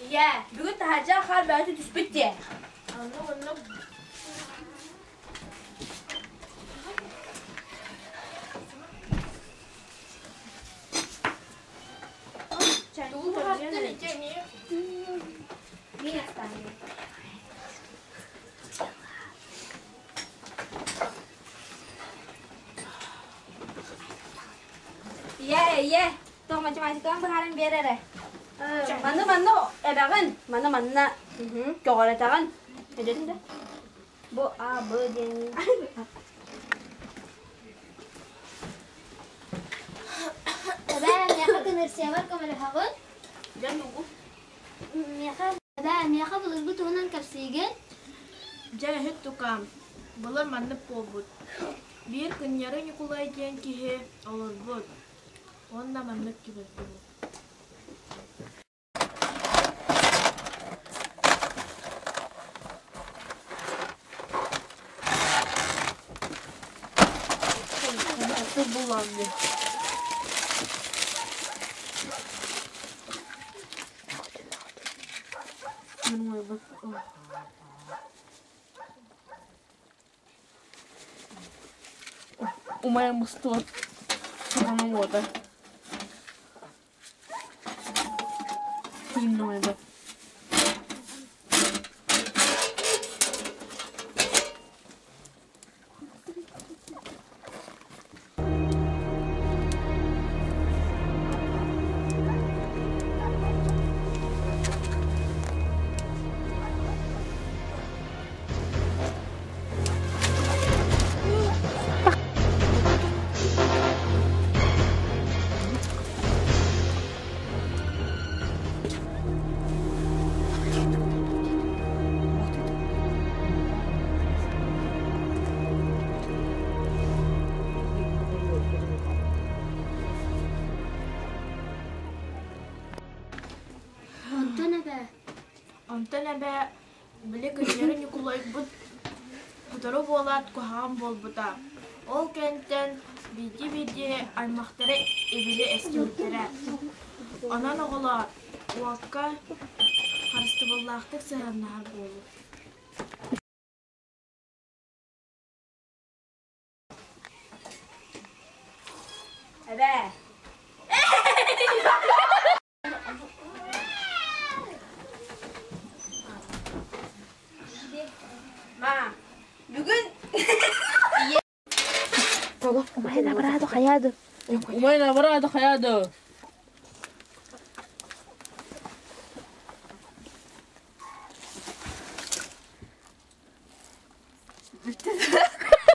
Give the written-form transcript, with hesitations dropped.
Ийээ, бүгүн таһырдьа хаар бөҕөтө түспүт дии. Оннук оннук. Тугу көрдүн ити эмиэ? Мин астаанньым. Ийээ, ийээ, тоҕо математикаҕын быһааран биэр эрэ. Манна манна эбэҕин, манна манна көҕүрэтэҕин. Өйдөөтүҥ да? Бу А, Б диэн. Эбээ, миэхэ кынырсыйабар көмөлөһөҕүн? Дьэ, тугу? Миэхэ, эбээ, миэхэ былыргы туһунан кэпсиигин? Дьэ, иһит тукаам, былыр маннык буолбут. Биир Кынньары Ньукулай диэн киһи олорбут уонна маннык түбэлтибит. Умайан мустубут саҕана уота. Тыыннамайда. Онтон эбээ Онтон эбээ били Кынньары Ньукулайбыт сотору буолаат куһаҕан буолбута. Ол кэнниттэн биирдии-биирдии аймахтара ибили эстибиттэрэ. Онон оҕолоор, уокка харыстабыллаахтык сыһыаннаһар буолуҥ. Эбээ. Ма, бүгүн Умайна бараады хайаады. Умайна бараады хайаады.